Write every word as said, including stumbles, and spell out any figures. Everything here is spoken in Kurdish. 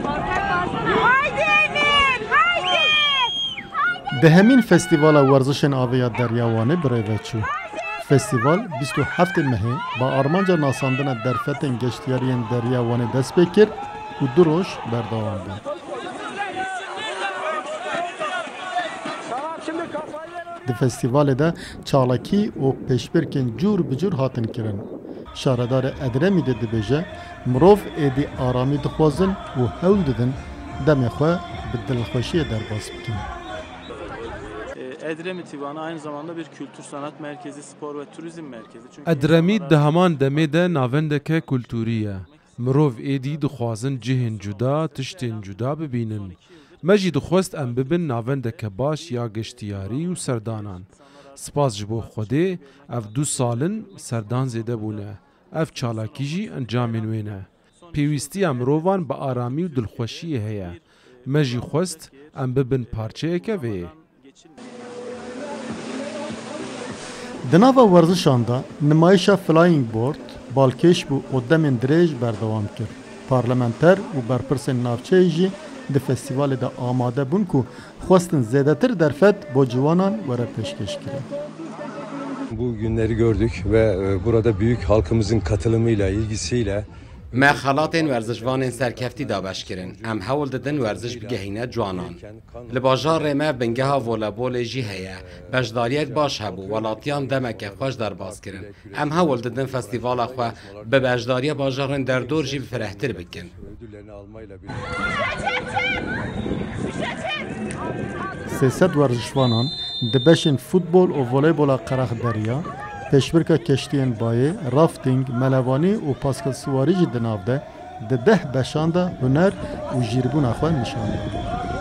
Haydi Emir, haydi! Dehemîn Festîvala Werzişên Avê ya Derya Wanê bi rê ve çû. Festîval bîst û heftê mehê bi armanca nasandina derfetên geştiyariyên Derya Wanê dest pê kir û du roj berdewam bû. Di festîvalê de çalakî û pêşbirkên cûr bi cûr hatin kirin. Şaredarê Edremî de dibêje, mirov êdî aramî dixwazin û hewl didin demê xwe bi dilxweşiyê derbas bikin. Edremit Divanı aynı zamanda bir kültür sanat merkezi, spor ve turizm merkezi. Çünkü Edremît di heman demê de navendeke kulturî ye. Mirov êdî dixwazin cihên cuda, tiştên cuda bibînin. Me jî dixwest em bibin navendeke baş ya geştiyarî û serdanan. Spas ji bo Xwedê, ev du sal in serdan zêde bûne. Ev çalakî jî encamên wê ne. Pêwîstiya mirovan bi aramî û dilxweşiyê heye. Me jî xwest em bibin parçeyeke vê yê. Di nava werzişan de nimayişa Flying Board balkêş bû û demên dirêj berdewam kir. Parlamenter û berpirsên navçeyê jî di festîvalê de amade bûn ku xwestin zêdetir derfet bo ciwanan were pêşkêşkirin. Bu günleri gördük ve e, burada büyük halkımızın katılımıyla, ilgisiyle Me xelatên werzişvanên serkeftî dabeş kirin. Em hewl didin werziş bigehîne ciwanan. Li bajarê me bingeha voleybolê jî heye. Beşdariyek baş hebû, welatiyan demeke xweş derbas kirin. Em hewl didin festîvala xwe bi beşdariya bajarên derdor jî firehtir bikin. Sê sed werzişvanan di beşên futbol û voleybola qerax deriya, pêşbirka keştiyên bayê, rafting, melevanî û paskilsiwarî jî di nav de, di deh beşan de huner û jîrbûna xwe nîşan dan.